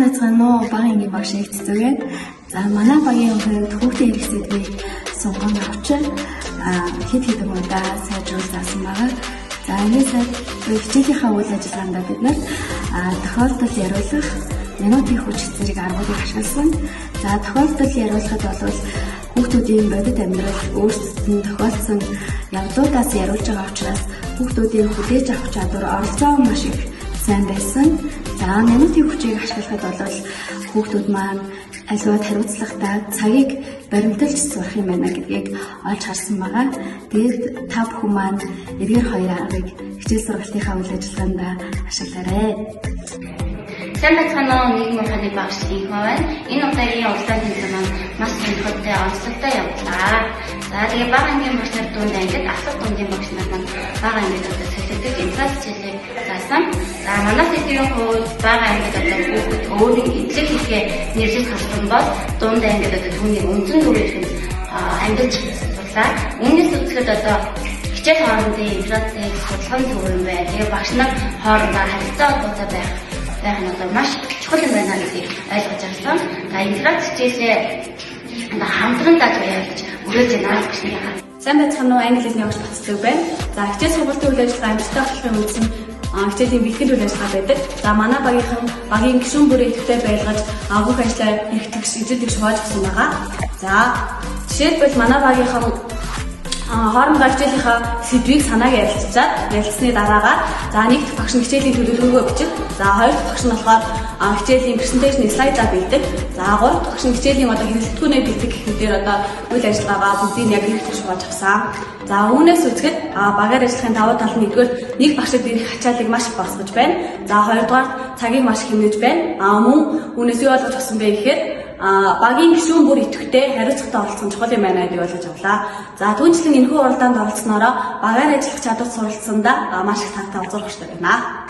Байцгаана уу? Бага ангийн багш их цэцэгээ. За, манай багийн хувьд хүүхдийн эрх сэдвийг сонгон авч хэд хэдэн удаа сайжруулж заасан байгаа. За, энэ сайд хичээлийнхаа үйл ажиллагаанд бид нар тохиолдол яриулах, минутын хүч зэрэг аргуудыг ашигласан. За, тохиолдол яриулахад бол хүүхдүүдийн бодит амьдрал өөрсдөд нь тохиолдсон явдлуудаас яриулж байгаа учраас хүүхдүүдийн хүлээж авах чадвар, оролцоо маш их сайн байсан. За, минутын хүчийг ашиглахад бол хүүхдүүд маань аливаад хариуцлагатай, цагийг баримталж сурах юм байна гэдгийг олж харсан байгаа. Тэгээд та бүхэн маань эдгээр хоёр аргыг хичээл сургалтынхаа үйл ажиллагаанд ашиглаарай. Сайн байцгаана уу, нийгмийн ухааны багш Инхоо байна. Энэ удаагийн уралдаан тэмцээн маань маш сонирхолтой, онцлогтой явдлаа. За, тэгээ бага ангийн багш нар дунд ангид, асар дундын багш нар маань бага ангид одоо солигдож имплант хичээлийг заасан. За, манай сэдвийн хувьд бага ангид одоо хүүхэд өөрийн эдлэг хийхээ нэрлэж харсан бол дунд ангид одоо түүнийг үндсэн дүрээр ангилж сурлаа. Үүнээс үзэхэд одоо хичээл хоорондын интеракцийг судлах нь зөв юм байна. Тэгээ багш нар хоорондоо харилцаа холбоотой байх нь одоо маш чухал юм байна гэдгийг ойлгож авсан. За, интеракц хичээлээ одоо хамтран зааж явъя гэж уриалж байна багшныхаа. Сайн байцгаана уу, англи хэлний багш Батцдаг байна. За, хичээл сургалтын үйл ажиллагаа амжилттай болохын үндсэн хичээлийн бэлтгэл үйл ажиллагаа байдаг. За, манай багийнхан багийн гишүүн бүрээ идэвхтэй байлгаж бүх ажлаа их тэгш, ижил тэгш хувааж авсан байгаа. За, жишээлбэл, манай багийнхан хоорондоо хичээлийнхаа сэдвийг санааг ярилцчаад, ярилцсны дараагаар, за, нэг дахь багш нь хичээлийн төлөвлөгөөгөө бичих. За, хоёр дахь багш нь болохоор хичээлийн presentation слайдаа бэлдэх. За, гурав дахь багш нь хичээлийн одоо хэрэглэгдэхүүнээ бэлдэх гэх мэтээр одоо үйл ажиллагаагаа бүгдийг яг их тэгш хувааж авсан. За, үүнээс үзэхэд багаар ажиллахын давуу тал нь нэгдүгээр нэг багшид ирэх ачааллыг маш их багасгаж байна. За, хоёрдугаар цагийг маш их хэмнэж байна. Мөн үүнээс юу ойлгож авсан бэ гэхээр багийн гишүүн бүр идэвхтэй, хариуцлагатай оролцох нь чухал юм байна гэдгийг ойлгож авлаа. За, түүнчлэн энэхүү уралдаанд оролцсноороо багаар ажиллах чадвар суралцсандаа маш их таатай олзуурах хэрэгтэй байна.